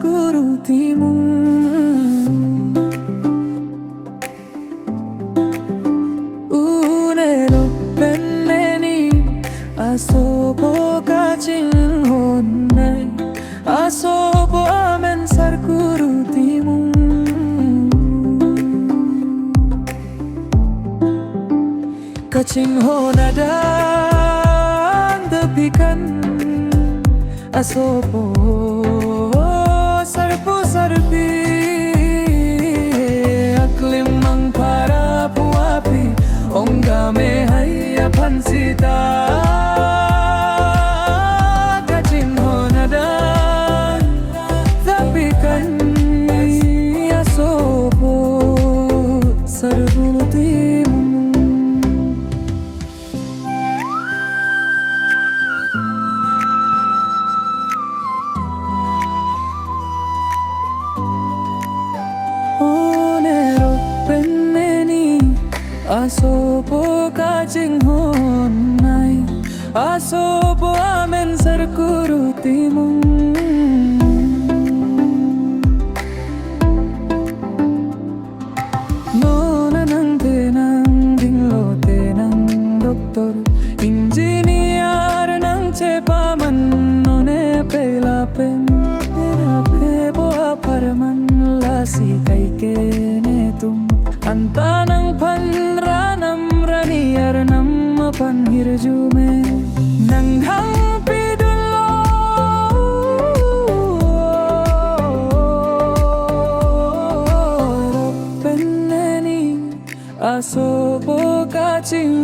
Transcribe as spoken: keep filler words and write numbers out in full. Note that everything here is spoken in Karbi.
Kuru Timung. Un'e ro pen neni asopo kachinghon nai, asopo amen Sar Kuru Timung. Kachinghon adan tapi kan asopo sarpo sarpi, aklimang para puapi, ong game hai aphan sita. Kachinghon adan tapi kan asopo Sar Kuru Timung. Un'e ro pen neni asopo kachinghon nai, asopo amen Sar Kuru Timung. Non anang te nangding lote nang doctor, engineer nangchepaman non e pe lapen, pe po apharman lasi kaike netum anta nangphan ranam rani arnam aphan hirjume nang hang pidunlo. Pen neni asopo kaching